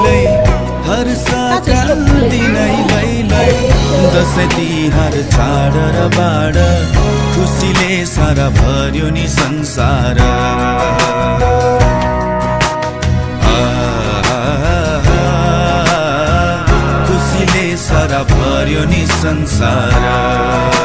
लै हर्षका दिनै लै दसैँ तिहार चाड र बाड खुसीले सारा भर्यो नि संसार खुसीले सारा भर्यो नि संसार